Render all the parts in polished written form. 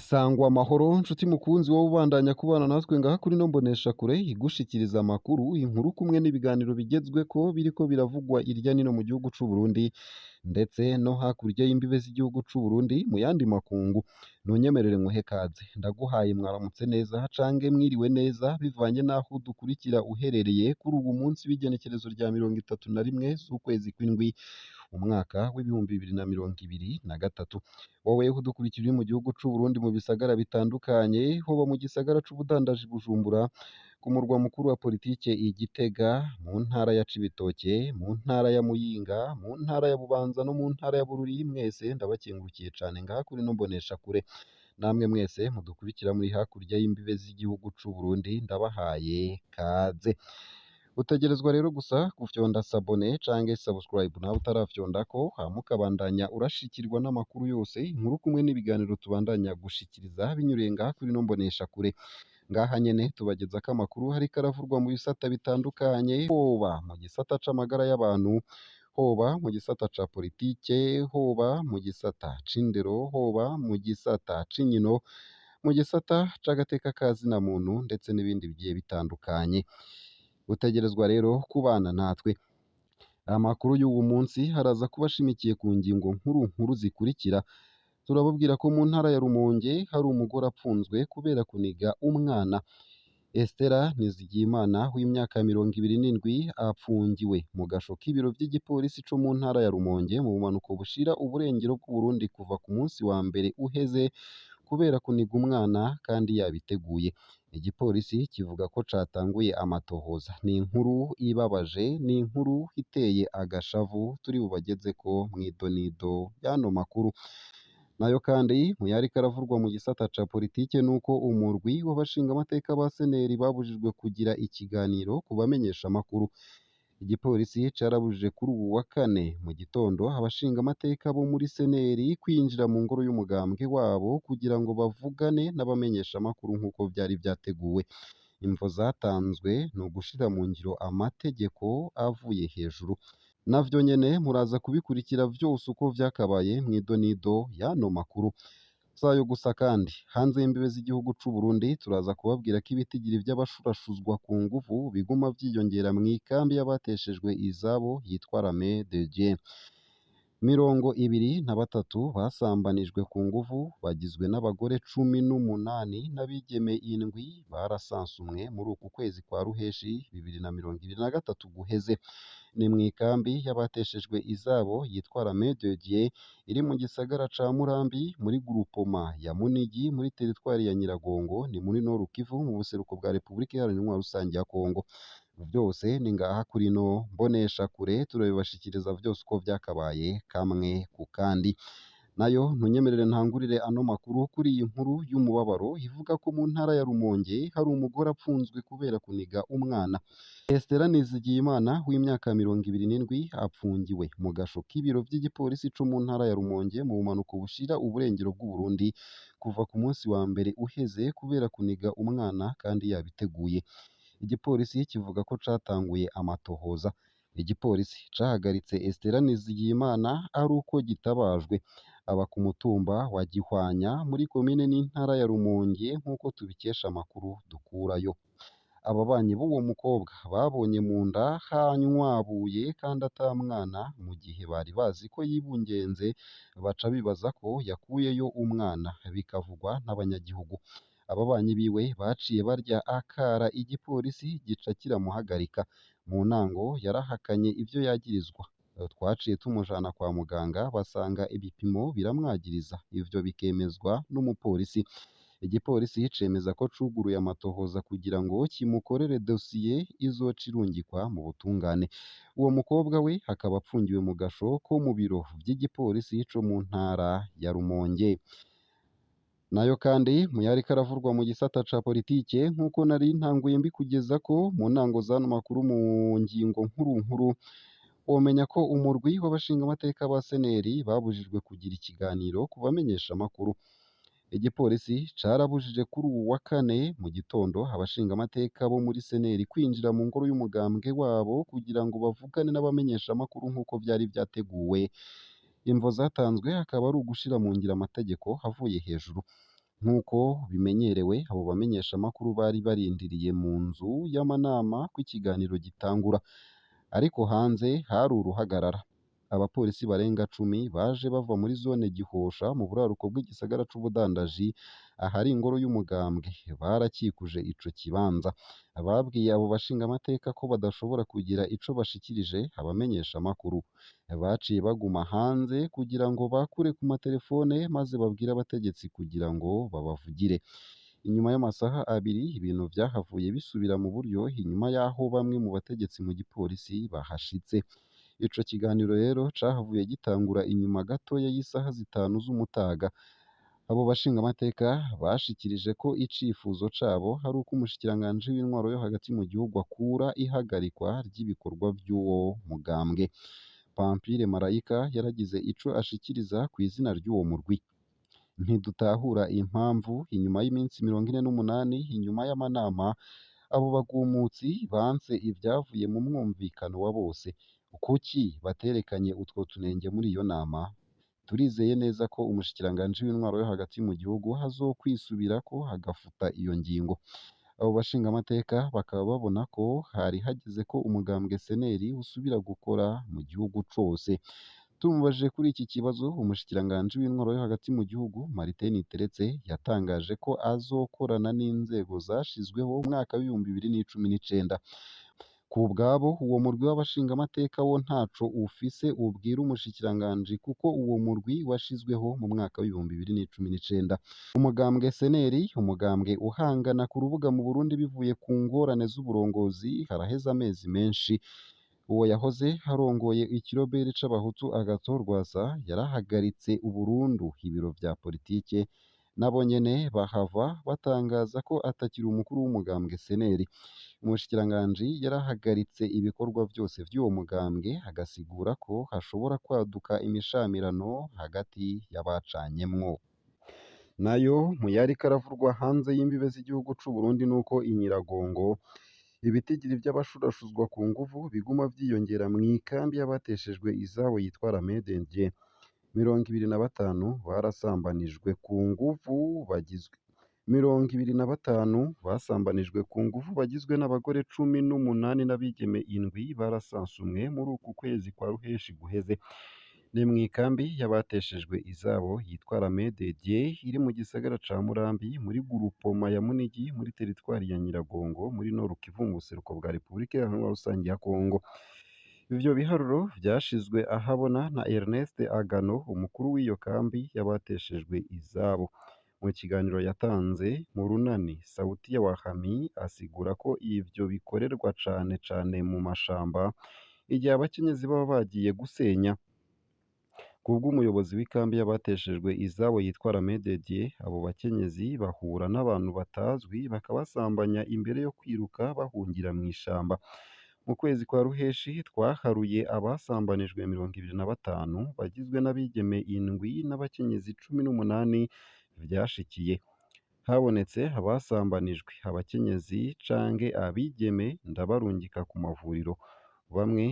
Sangwa amahoro nshuti mukunzi wowe ubandanya kubana natwe ngaha kuri ino mboneshakure igushikiriza amakuru, inkuru kumwe n'ibiganiro bigezweko biriko biravugwa irya nino mu gihugu c'u Burundi ndetse no hakurya y'imbibe z'igihugu c'u Burundi mu yandi makungu. Ntunyemerere nkuhe kaze, ndaguhaye mwaramutse neza cange mwiriwe neza bivanye n'aho udukurikira uherereye kuri uwu munsi w'igenekerezo rya 31 z'ukwezi kw'indwi umwaka w'2023. Wowe udukurikira uri mu gihugu c'u Burundi mu bisagara bitandukanye, hoba mu gisagara c'ubudandaji Bujumbura, ku murwa mukuru wa politike i Gitega, mu ntara ya Cibitoke, mu ntara ya Muyinga, mu ntara ya Bubanza no mu ntara ya Bururi, mwese ndabakengurukiye cane ngaha kuri ino mboneshakure. Namwe mwese mudukurikira muri hakurya y'imbibe z'igihugu c'u Burundi ndabahaye kaze. Utegerezwa rero gusa gufyonda sabone canke subscribe nawe utarafyondako, hama ukabandanya urashikirwa n'amakuru yose, inkuru kumwe n'ibiganiro tubandanya gushikiriza binyuriye ngaha kuri ino mboneshakure. Ngaha nyene tubagezako amakuru hariko aravurwa mu bisata bitandukanye, hoba mu gisata c'amagara y'abantu, hoba mu gisata ca politike, hoba mu gisata c'indero, hoba mu gisata c'inkino, mu gisata c'agateka ka zina muntu ndetse n'ibindi bigiye bitandukanye. Utegerezwa rero kubana natwe. Amakuru y'uwu munsi haraza kuba ashimikiye ku ngingo nkuru nkuru zikurikira. Turababwira ko mu ntara ya Rumonge hari umugore apfunzwe kubera kuniga umwana. Estera Nizigiyimana w'imyaka 27 apfungiwe mu gasho k'ibiro vy'igipolisi co mu ntara ya Rumonge mu bumanuko bushira uburengero bw'Uburundi kuva ku munsi wa mbere uheze kubera kuniga umwana kandi yabiteguye. Igipolisi kivuga ko catanguye amatohoza. Ni inkuru ibabaje, ni inkuru iteye agashavu turi bubagezeko mw'idonido y'ano makuru. Nayo kandi mu yariko aravurwa mu gisata ca politike nuko umurwi w'abashingamateka ba seneri babujijwe kugira ikiganiro ku bamenyeshamakuru. Igipolisi carabujije kuri uwu wa kane mu gitondo abashingamateka bo muri seneri kwinjira mu ngoro y'umugambwe wabo kugira ngo bavugane n'abamenyeshamakuru nk'uko vyari vyateguwe. Imvo zatanzwe ni ugushira mu ngiro amategeko avuye hejuru. Navyo nyene muraza kubikurikira vyose uko vyakabaye mw'idonido y'ano makuru. Sayo gusa kandi hanze y'imbibe z'igihugu c'u Burundi turaza kubabwira ko ibitigiri vy'abashurashuzwa ku nguvu biguma vyiyongera mw'ikambi y'abateshejwe izabo yitwa Rame de Dieu. 23 basambanijwe ku nguvu bagizwe n'abagore 18 n'abigeme 7 barasansumwe muri uku kwezi kwa Ruheshi 2023 guheze. Ni mw'ikambi y'abateshejwe izabo yitwa Rame de Dieu iri mu gisagara ca Murambi muri grupoma ya Munigi muri teritwari ya Nyiragongo ni muri Nord Kivu mu buseruko bwa Repubulika Iharanira Intwaro Rusange ya Kongo. Vyose ni ngaha kuri ino mboneshakure turabibashikiriza vyose uko vyakabaye kamwe ku kandi. Nayo ntunyemerere ntangurire ano makuru kuri iyi nkuru y'umubabaro ivuga ko mu ntara ya Rumonge hari umugore apfunzwe kubera kuniga umwana. Estera Nizigiyimana w'imyaka 27 apfungiwe mu gasho k'ibiro vy'igipolisi co mu ntara ya Rumonge mu bumanuko bushira uburengero bw'Uburundi kuva ku munsi wa mbere uheze kubera kuniga umwana kandi yabiteguye. Igipolisi kivuga ko catanguye amatohoza. Igipolisi cahagaritse Estera Nizigiyimana ari uko gitabajwe. Aba ku mutumba wa Gihwanya muri komine n'intara ya Rumonge nk'uko tubikesha amakuru dukurayo. Ababanyi b'uwo mukobwa babonye mu nda hanywabuye kandi ata mwana mu gihe bari bazi ko yibungenze baca bibaza ko yakuyeyo umwana bikavugwa n'abanyagihugu. Ababanyi biwe baciye barya akara igipolisi gica kiramuhagarika. Mu ntango yarahakanye ivyo yagirizwa. Twaciye tumujana kwa muganga basanga ibipimo biramwagiriza, ivyo bikemezwa n'umupolisi. Igipolisi cemeza ko cuguruye amatohoza kugira ngo kimukorere dosiye izoca irungikwa mu butungane. Uwo mukobwa we akaba apfungiwe mu gasho ko mu biro vy'igipolisi co mu ntara ya Rumonge. Nayo kandi mu yariko aravurwa mu gisata ca politike nk'uko nari ntanguye mbikugezako mu ntango z'ano makuru mu ngingo nkuru nkuru, womenya ko umurwi w'abashingamateka ba seneri babujijwe kugira ikiganiro ku bamenyeshamakuru. Igipolisi carabujije kuri uwu wa kane mu gitondo abashingamateka bo muri seneri kwinjira mu ngoro y'umugambwe wabo kugira ngo bavugane n'abamenyeshamakuru nk'uko vyari vyateguwe. Imvo zatanzwe akaba ari ugushira mu ngiro amategeko avuye hejuru. Nk'uko bimenyerewe, abo bamenyeshamakuru bari barindiriye mu nzu y'amanama ko ikiganiro gitangura, ariko hanze hari uruhagarara. Abapolisi barenga 10 baje bava muri zone Gihosha mu buraruko bw'igisagara c'ubudandaji ahari ingoro y'umugambwe, barakikuje ico kibanza. Babwiye abo bashingamateka ko badashobora kugira ico bashikirije abamenyeshamakuru. Baciye baguma hanze kugira ngo bakure ku materefone maze babwire abategetsi kugira ngo babavugire. Inyuma y'amasaha abiri ibintu vyahavuye bisubira mu buryo inyuma y'aho bamwe mu bategetsi mu gipolisi bahashitse. Ico kiganiro rero cahavuye gitangura inyuma gatoya y'isaha 5 z'umutaga. Abo bashingamateka bashikirije ko icifuzo cabo ari uko umushikiranganji w'intwaro yo hagati mu gihugu akura ihagarikwa ry'ibikorwa vy'uwo mugambwe. Pampire Marayika yaragize ico ashikiriza kw'izina ry'uwo murwi. Ntidutahura impamvu inyuma y'iminsi 48 inyuma y'amanama abo bagumutsi banse ivyavuye mu mwumvikano wa bose. Kuki baterekanye utwo tunenge muri iyo nama? Turizeye neza ko umushikiranganji w'intwaro yo hagati mu gihugu azokwisubirako agafuta iyo ngingo. Abo bashingamateka bakaba babona ko hari hageze ko umugambwe CNL usubira gukora mu gihugu cose. Tumubajije kuri iki kibazo, umushikiranganji w'intwaro yo hagati mu gihugu Martin Niteretse yatangaje ko azokorana n'inzego zashizweho mu mwaka w'2019. Ku bwabo, uwo murwi w'abashingamateka wo ntaco ufise ubwira umushikiranganji kuko uwo murwi washizweho mu mwaka w'2019. Umugambwe CNL, umugambwe uhangana ku rubuga mu Burundi bivuye ku ngorane z'uburongozi, haraheze amezi menshi. Uwo yahoze arongoye ikiroberi c'abahutu Agathon Rwasa yarahagaritse burundu ibiro vya politike, nabo nyene bahava batangaza ko atakiri umukuru w'umugambwe CNL. Umushikiranganji yarahagaritse ibikorwa vyose vy'uwo mugambwe, agasigura ko hashobora kwaduka imishamirano hagati y'abacanyemwo. Nayo mu yariko aravurwa hanze y'imbibe z'igihugu c'Uburundi nuko i Nyiragongo ibitigiri vy'abashurashuzwa ku nguvu biguma vyiyongera mw'ikambi y'abateshejwe izabo yitwa Ramedendye. 25 barasambanijwe ku nguvu bagizwe 25 basambanijwe ku nguvu bagizwe n'abagore 18 n'abigeme 7 barasansumwe muri uku kwezi kwa Ruheshi guheze. Ni mw'ikambi y'abateshejwe izabo yitwa Ramedendye iri mu gisagara ca Murambi muri gurupoma ya Munigi muri teritwari ya Nyiragongo muri Nord Kivu mu buseruko bwa Repubulika Iharanira Rusangi ya Kongo. Ivyo biharuro vyashizwe ahabona na Ernest Agano, umukuru w'iyo kambi y'abateshejwe izabo. Mu kiganiro yatanze mu runani Sauti ya Wahami asigura ko ivyo bikorerwa cane cane mu mashamba igihe abakenyezi baba bagiye gusenya. Kubw'umuyobozi w'ikambi y'abateshejwe izabo yitwa Ramededye, abo bakenyezi bahura n'abantu batazwi bakabasambanya imbere yo kwiruka bahungira mw'ishamba. Mu kwezi kwa Ruheshi twaharuye abasambanijwe 25 bagizwe n'abigeme 7 n'abakenyezi 18 vyashikiye. Habonetse abasambanijwe abakenyezi canke abigeme ndabarungika ku mavuriro. Bamwe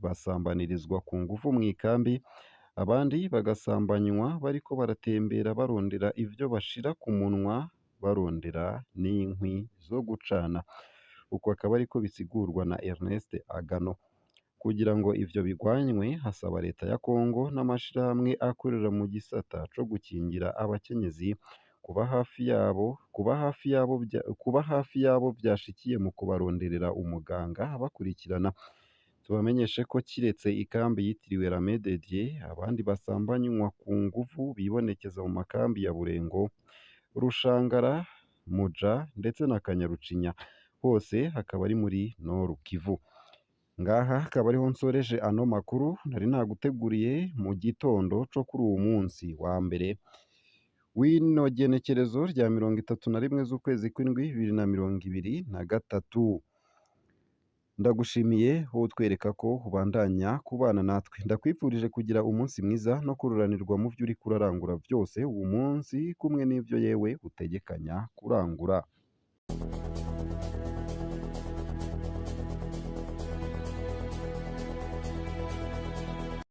basambanirizwa ku nguvu mw'ikambi, abandi bagasambanywa bariko baratembera barondera ivyo bashira ku munwa, barondera n'inkwi zo gucana. Uko akaba ariko bisigurwa na Ernest Agano. Kugira ngo ivyo bigwanywe hasaba leta ya Kongo n'amashirahamwe akorera mu gisata co gukingira abakenyezi kuba hafi yabo, kuba hafi yabo vyashikiye mu kubaronderera umuganga abakurikirana. Tubamenyeshe ko kiretse ikambi yitiriwe Ramededye, abandi basambanywa ku nguvu bibonekeza mu makambi ya Burengo, Rushangara, Muja ndetse na Kanyarucinya, hose hakaba ari muri Nord Kivu. Ngaha akaba ariho nsoreje ano makuru nari naguteguriye mu gitondo co kuri uwu munsi wa mbere w'ino genekerezo rya 31 z'ukwezi kw'indwi 2023. Ndagushimiye wowe utwereka ko ubandanya kubana natwe. Ndakwifurije kugira umunsi mwiza no kururanirwa mu vyo uriko urarangura vyose uwu munsi kumwe n'ivyo yewe utegekanya kurangura.